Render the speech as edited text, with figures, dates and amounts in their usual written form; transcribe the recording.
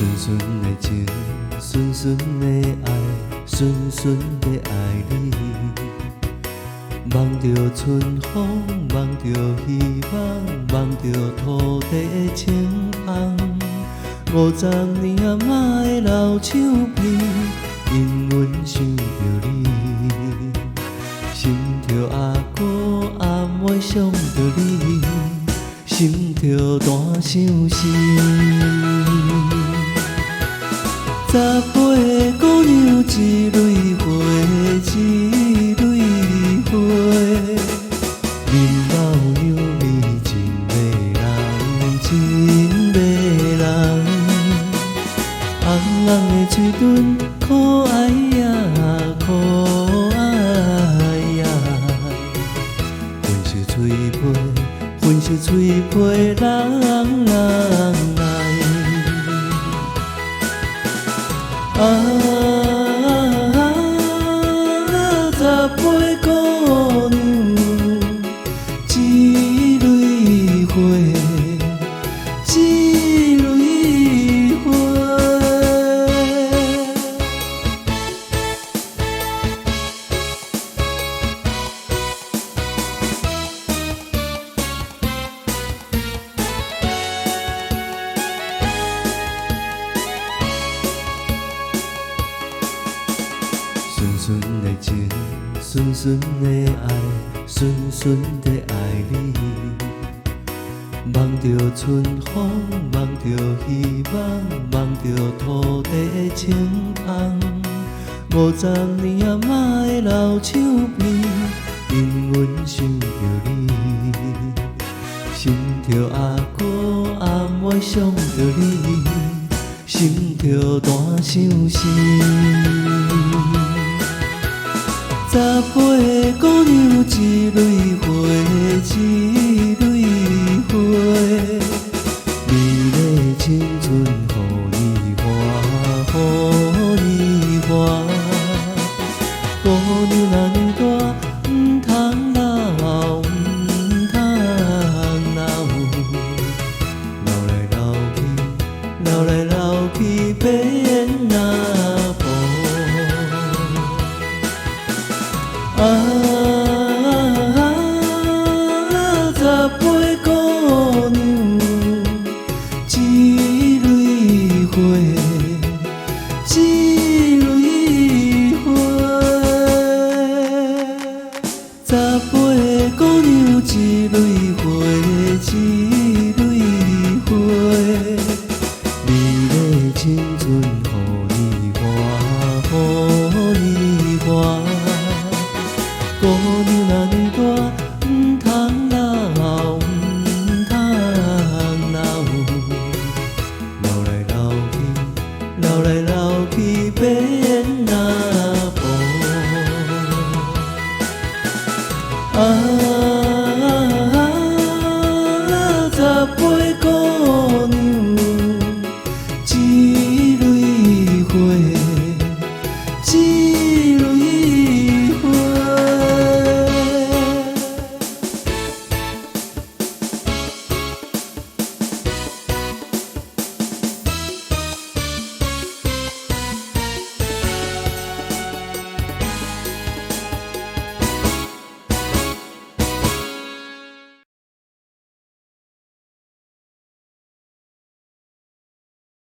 純純的情，純純的愛，純純的愛你。望著春風，望著希望，望著土地青芳。50年阿嬤的老手臂，永遠想著你。心跳阿哥阿妹想著你，心跳大相思。18個姑娘一蕊花，一蕊花，面貌優美真迷人，真迷人。紅紅的喙唇可愛呀，可愛呀。粉色喙皮，粉色喙皮，人人愛。啊，18個姑娘一蕊花，一蕊花。純純的情，純純的愛，純純的愛你。望著春風，望著希望，望著土地青芳。50年阿嬤的老手臂，永遠想著你。心跳阿哥阿妹想著你，心跳大相思。18個姑娘一蕊花，一蕊花，美麗青春予你看，予你看。姑娘若尔大，毋通老，毋通老，老來老去，老來老去欲